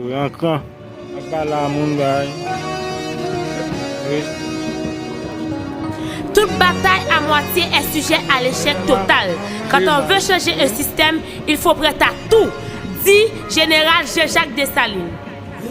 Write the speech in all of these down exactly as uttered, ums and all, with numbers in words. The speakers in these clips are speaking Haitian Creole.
Rankran. Ap pale a moun bay. Wi. Toute bataille à moitié est sujet à l'échec total. Quand on veut changer un système, il faut prêt à tout, di Jeneral Jean-Jacques Dessalines.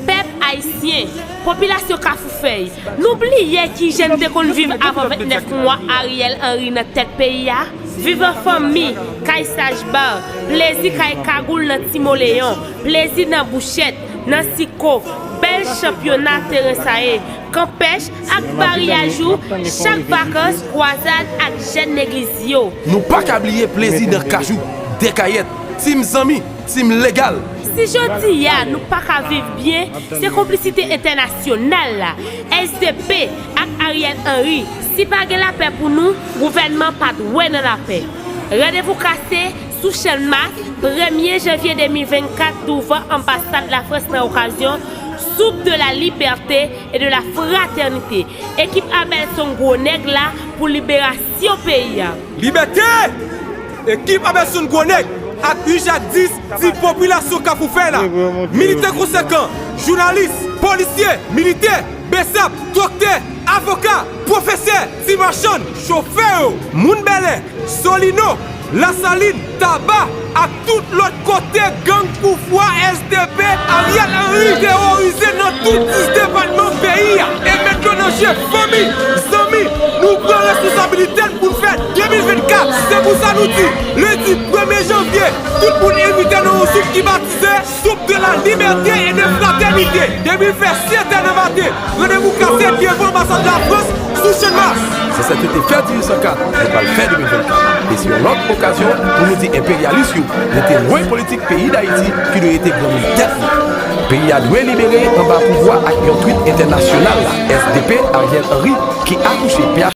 Pèp ayisyen, popilasyon Kafoufèy, nou bliye kijan n te konn viv avan vennèf mwa Ariel Henry nan tèt peyi a? Viv an fanmi, kay Saj Bar, plezi kay Kagoul nan Ti Moleyon, plezi nan Bouchèt, nan Siko, bèl chanpyona teren sa ye, kanpèch ak baryaj ou, chak vakans, kwazad ak jèn legliz yo. Nou pa ka bliye plezi nan Kajou, Dèkayèt, Team Zanmi, Team Legal. Si jodi a nou pa ka viv byen, se konplisite entènasyonal la, S D P ak Ariel Henry. Si pa gen lapè pou nou, gouvènman pa dwe nan lapè. Randevou kase sou Channmas, premye janvye de mil vennkat, douvan anbasad Lafrans nan okazyon Soup de la Liberté et de la Fraternité. Ekip Abelson Gwo Nèg la pou liberasyon peyi a. Libète! Ekip Abelson Gwo Nèg ak Ijak dis di popilasyon Kafoufèy la, militè konsekan, jounalis, polisye, militè, besap, doktè, avoka, pwofesè, ti machann, chofè yo, moun bèlè, Solino, Lasalin, Taba ak tout lòt kote gang pouvwa S D P Ariel Henry teworize nan tout dis depatman peyi a e met dlo nan je fanmi, zanmi, nou pran responsabilite n pou n fè de mil vennkat. Se pou sa nou di, lendi premye janvye, tout moun envite nan yon soup ki batize Soup de la Liberté et de Fraternité. Depi l fè sèt è nan maten, randevou kase devan anbasad Lafrans sou Channmas. Se sa ki te fè dizuit san kat, nou pral fè de mil vennkat. E se yon lòt okazyon pou nou di enperyalis yo rete lwen politik peyi Dayiti ki dwe rete granmoun tèt li. Peyi a dwe libere anba pouvwa ak yon twit entènasyonal la, S D P Ariel Henry ki akouche P H